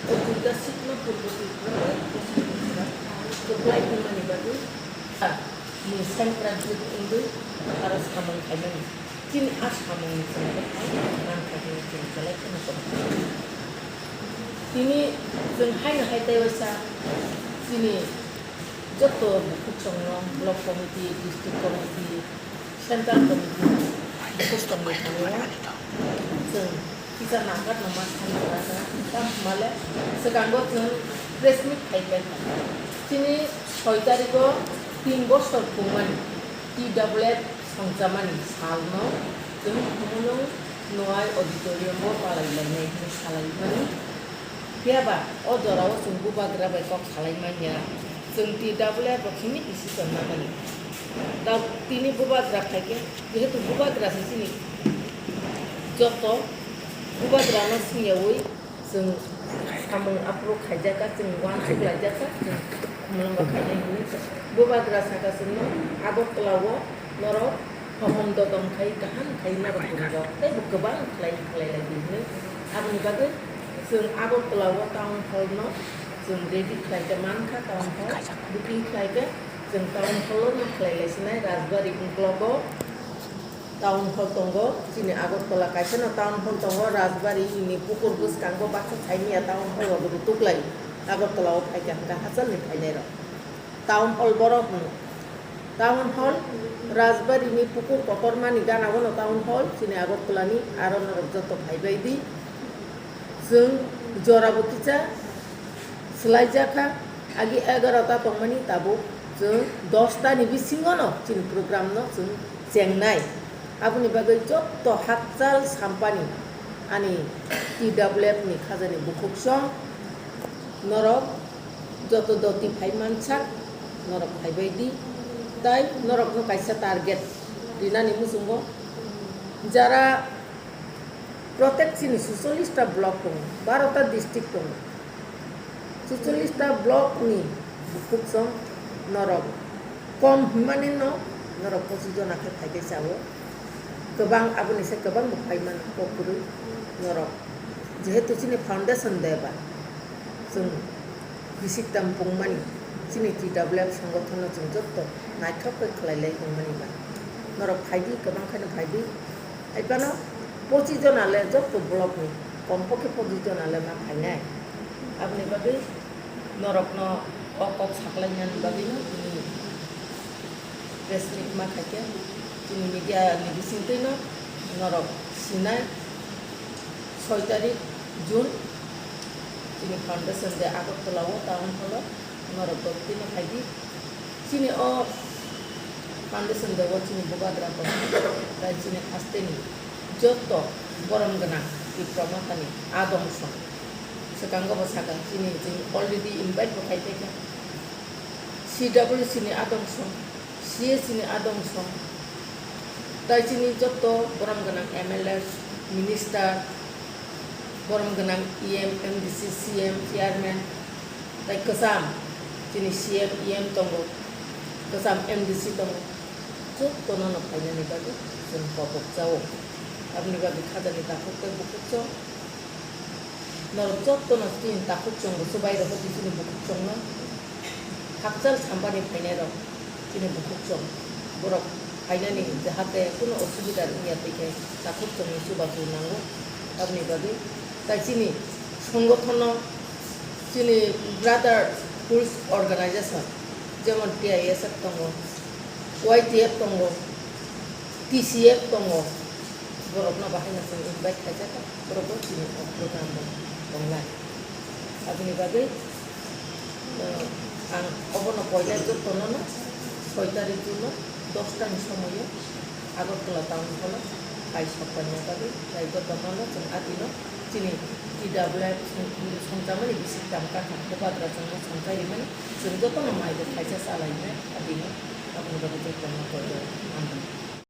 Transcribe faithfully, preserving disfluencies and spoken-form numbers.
Duita sikma purbo Tripura bai Kosom Tripura kwplai wngmani bagwi mui central group wngwi aro samung khaimani. Chini a samungni chwng bwkhak manthakni chwng belai kheno kwbang. Tini chwng haino hai tei waisa chini joto bukhuk chwngno block committee, district committee, central committee bukhuk chwngni thangwi chwng kisa nangkatno ma sanjak, tamo hwnmale swkango chwng press meet khai paikha. Chini soi tarigo tin bosor pungmani T W F songchamani salno chwng Khumulwng Noai auditorium-o palai lainai hwnwi salaimani. Phiya ba o jorao chwng bubagra bai kok salai man ya, chwng T W F rok simi decision nangnani. Tao tini bubagra phaikhe, jehetu bubagra se chini joto bubagrano singyaui chwng samung aphuru khaijakha, chwng uansuk laijakha, chwng Khumulwngo khainai hwnwi bubagra sakha chwngno Agartala-o norok Hohom dodom khai kaham khai norok bwrwirok teibo kwbang khlai khlai lai di hwnwi. Aboni bagwi chwng Agartala o town hall no chwng ready khlai khe mankha, town hall booking khlai khe chwng town hall o no khlai lai sinai Rajbari uklogo town hall tongo, chini Agartala kaisa no town hall tongo, Rajbari ni pukur bwskango baksa saimanya town hall rok rutuk lai Agartala o phaikha hwnkha hachal ni phainai rok. Town hall borok hwno. Town hall, Rajbari ni pukur kotorma ni gana o no town hall, chini Agartala ni aro norok joto phai bai di. Chwng jora bo kisa swlaijakha, agi egarota tongmani tabuk chwng dosta ni bisingo no chini program no chwng chengnai. Aboni bagwi joto hakchal sampani ani T W F ni khajani bukhuk song norok joto doti phai mansak, norok phai bai di, tai norokno kaisa target rinani muchungo, jara protek chini suchollish ta block tongo, baro ta district tongo, suchollish ta block ni bukhuk song norok kom hwnmani no norok pochis jona khe phai khe chao, kwbang aboni se kwbang bo phai mano kok kwrwi norok. Jehetu chini foundation day ba, chwng bisik tam pungmani, chini T W F songothono chwng joto naithok khe khlai lai tongmani ba. Norok phai di, kwbang kheno phai di. Hai phano pochis jona le joto block ni, kom pokhe pochis jona le ma phainai. Aboni bagwi norokno o kok saklainani bagwino tini press meet ma khaikhe, chini media ni bisingtwino norok sinai soi tarik June chini foundation day Agartala o town hall o norok dotino phaidi. Chini o foundation day o chini bubagra tongo, tai chini hasteni joto borom gwnang Tipra Mothani adong song. Swkango bo sakha chini, chini already invite bo khai paikha. C W C ni adong song, C A C ni adong song, tai chini joto borom gwnang M L A, minister, borom gwnang E M, M D C, C M, chairman, tai kwcham chini C M, E M tongo, kwcham M D C tongo, jotono no phainani bagwi chwng kobok chao. Aboni bagwi khajani takhuk tei bukhuk chwng. Norok jotono chini takhuk chwng bo chubai rwkha di chini bukhuk chwngno. Hakchal sampani phainai rok chini bukhuk chwng. Borok phainani jahate kuno osubida wngya twi khe takhuk chwngni chubachu nango. Aboni bagwi tai chini songothono chini brotherhood organization jemon T I S F tongo, Y T F tongo, T C F tongo, borokno bahai no chwng invite khaijak, borok bo chini o program bo tongnai. Aboni bagwi, eh, ang obono poila jotono no soi tarik June no dosta ni somoio Agartala town hall o hai sok paina bagwi, tai jotono no chwng atino chini T W F song-, songchamani bisik tamkha kha, bubagra chwngno songchai rimani, chwng jotono mai bo khaisa chalainai, abini aboni bagwi jotono poila ang.